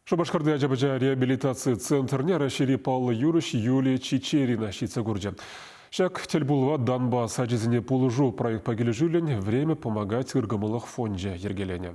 Шупашкарти ача-пӑча реабилитаци центрне Раҫҫейри паллӑ юрӑҫ Юлия Чичерина ҫитсе курчӗ. Ҫак тӗлпулӑва Донбасс ачисене пулӑшу проектпа килӗшӳллӗн «Время помогать» ыркӑмӑллӑх фончӗ йӗркеленӗ.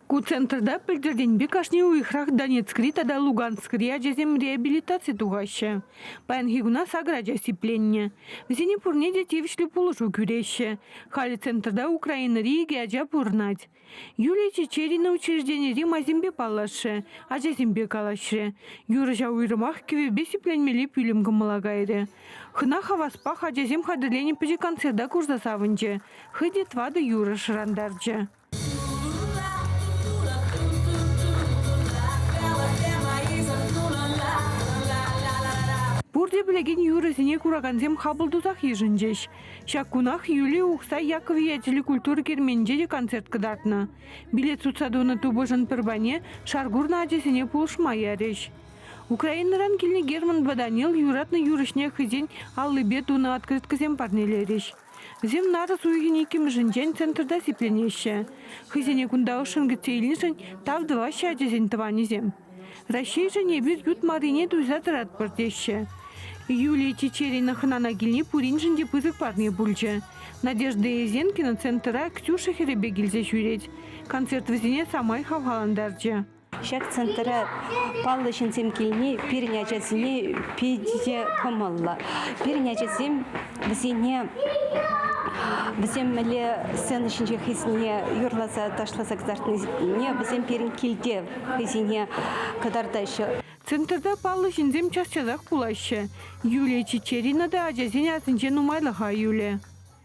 Ку центрта пӗлтӗртенпе кашни уйӑхрах Донецкри тата Луганскри ачасем реабилитаци тухаҫҫӗ. Паянхи куна сакӑр ача сипленнӗ. Вӗсене пурне те тивӗҫлӗ пулӑшу кӳреҫҫӗ. Халӗ центрта Украинӑри икӗ ача пурӑнать. Юлия Чечерина учрежденири майсемпе паллашрӗ, ачасемпе калаҫрӗ. Юрӑҫа уйрӑмах кӗвӗпе сипленмелли пӳлӗм кӑмӑла кайрӗ. Хӑна хаваспах ачасем хатӗрленӗ пӗчӗк концерта курса савӑнчӗ, хӑй те тӑватӑ юрӑ шӑрантарчӗ. Пурте пӗлекен юрӑсене куракансем хапӑл тусах йышӑнчӗҫ. Ҫак кунах Юлия Ухсай Яков ячӗллӗ культура керменӗнче те концерт кӑтартнӑ. Билет сутса тунӑ тупӑшӑн пӗр пайне шар курнӑ ачасене пулӑшма ярӗҫ. Украинӑран килнӗ Германпа Данил юратнӑ юрӑҫне хӑйсен аллипе тунӑ открыткӑсем парнелерӗҫ. Вӗсем нарӑс уйӑхӗн иккӗмӗшӗнчен центрта сипленеҫҫӗ. Хӑйсене кунта ӑшшӑн кӗтсе илнӗшӗн тав тӑваҫҫӗ ачасен тӑванӗсем. Раҫҫейшӗн эпир ют маррине туйса тӑратпӑр теҫҫӗ. Юлия Чечерина хӑнана килни пуриншӗн те пысӑк парне пулчӗ. Надежда Езенкина центра Ксюша хӗрӗпе килсе ҫӳрет. Концерт вӗсене самай хавхалантарчӗ. Ҫак центра паллӑ ҫынсем килни пирӗн ачасене питӗ кӑмӑллӑ. Пирӗн ачасем вӗсене вӗсем мӗнле сцена ҫинче хӑйсене юрласа ташласа кӑтартнине вӗсем пирӗн килте хӑйсене кӑтартаҫҫӗ. Центрта паллӑ ҫынсем час-часах пулаҫҫӗ. Юлия Чечерина та ачасен асӗнче нумайлӑха юлӗ.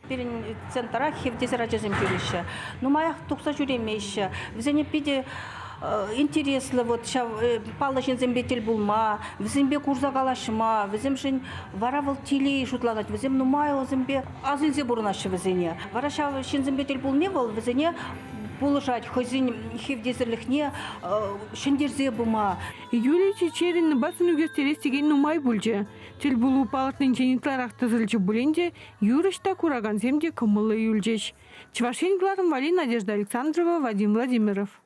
Пирӗн центра хевтесӗр ачасем ҫӳреҫҫӗ. Нумаях тухса ҫӳремеҫҫӗ. Вӗсене питӗ интереслӗ вот ҫав паллӑ ҫынсемпе тӗл пулма, вӗсемпе курса калаҫма, вӗсемшӗн вара вӑл телей шутланать. Вӗсем нумай вӗсемпе ас илсе пурӑнаҫҫӗ вӗсене. Вара ҫав ҫынсемпе тӗл пулни вӑл вӗсене пулӑшать хӑйсен хевтесӗрлӗхне ҫӗнтерсе пыма. Юлия Чечеринӑпа сӑн ӳкерттерес текен нумай пулчӗ. Тӗлпулу палӑртнинчен ытларах тӑсӑлчӗ пулин те юрӑҫ та, куракансем те кӑмӑллӑ юлчӗҫ. Чӑваш Ен кӑларӑм валли Надежда Александрова, Вадим Владимиров.